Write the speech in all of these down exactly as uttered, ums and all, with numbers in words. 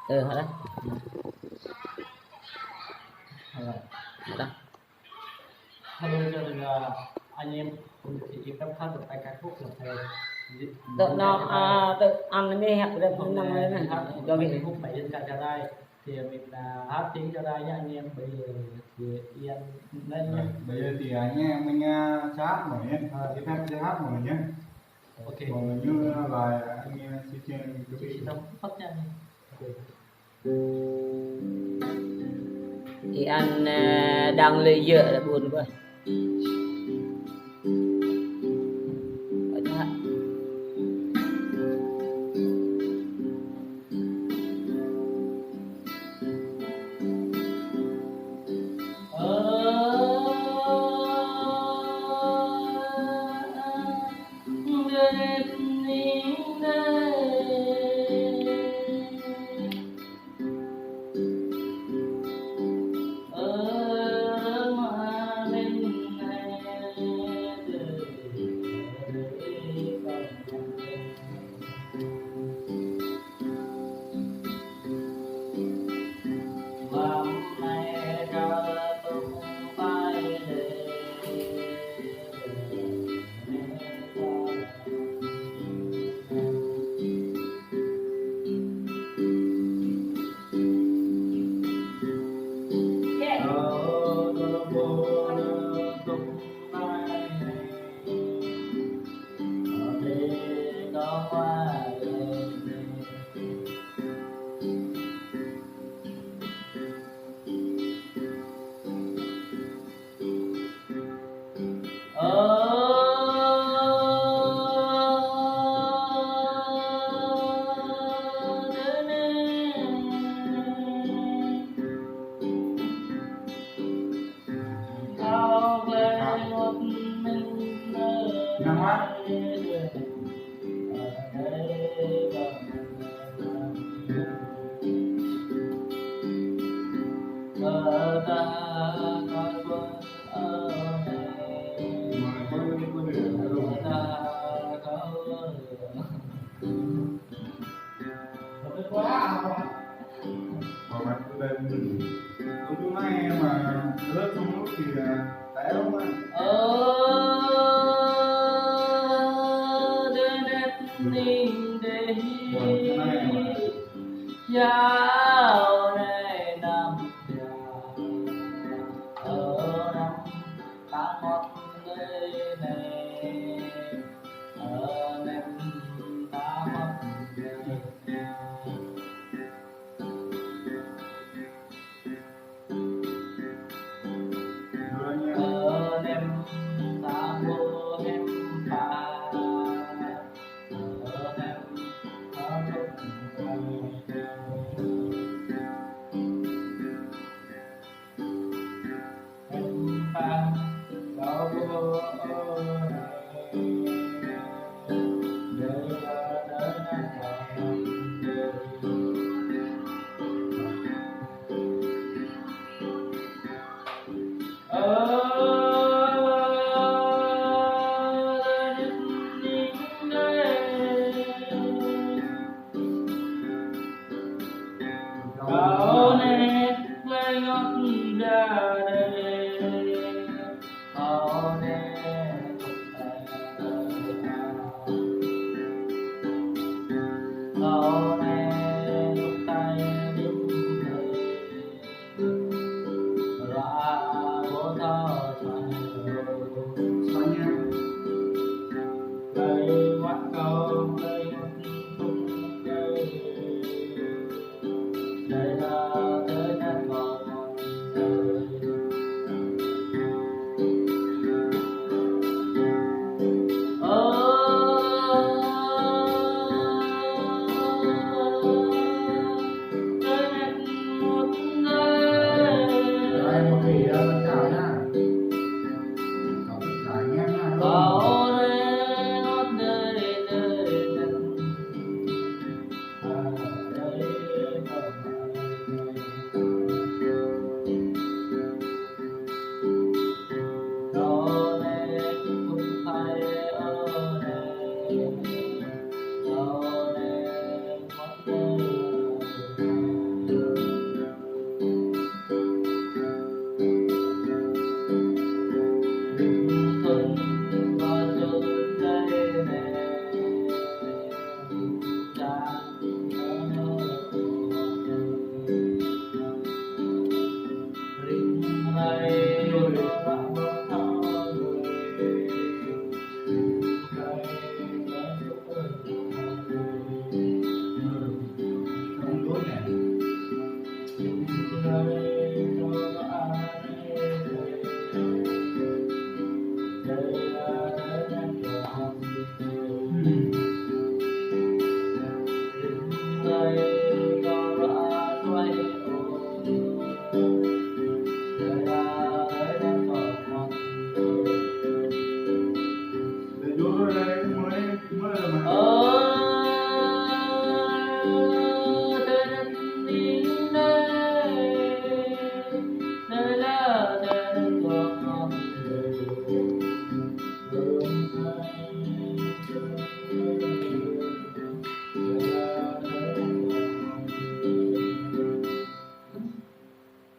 Ơ, hă đah. Hă đah. Hello, chào mừng, à, anh em. Hôm nay thì em rất háo được tay ca khúc là thầy. Tơ anai, à, tơ anai hă, tơ năng lên nè. Cho mình khúc bài dân ca Gia Lai. Thì mình, à, hát tiếng Gia Lai nhá anh em. Bây giờ thì em lên nhá. Rồi, bây giờ thì, à, anh em mình, à, sẽ hát nổi nhé. Ờ. Xin phép sẽ hát nổi nhé. Ok. Còn như là anh, à, sẽ truyền cho chị chị Tâm phát nha anh em. Ok. Ih ăn, ơ, đang lê yơ đã buồn quá. Ơ, dơ nét ning dê hi. Yao nê năm yao. Ơ, năm ta mot nê nê. Ơ, nem ta mot nê nê.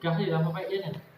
Gah đi lăm pơpĕ yơh anai.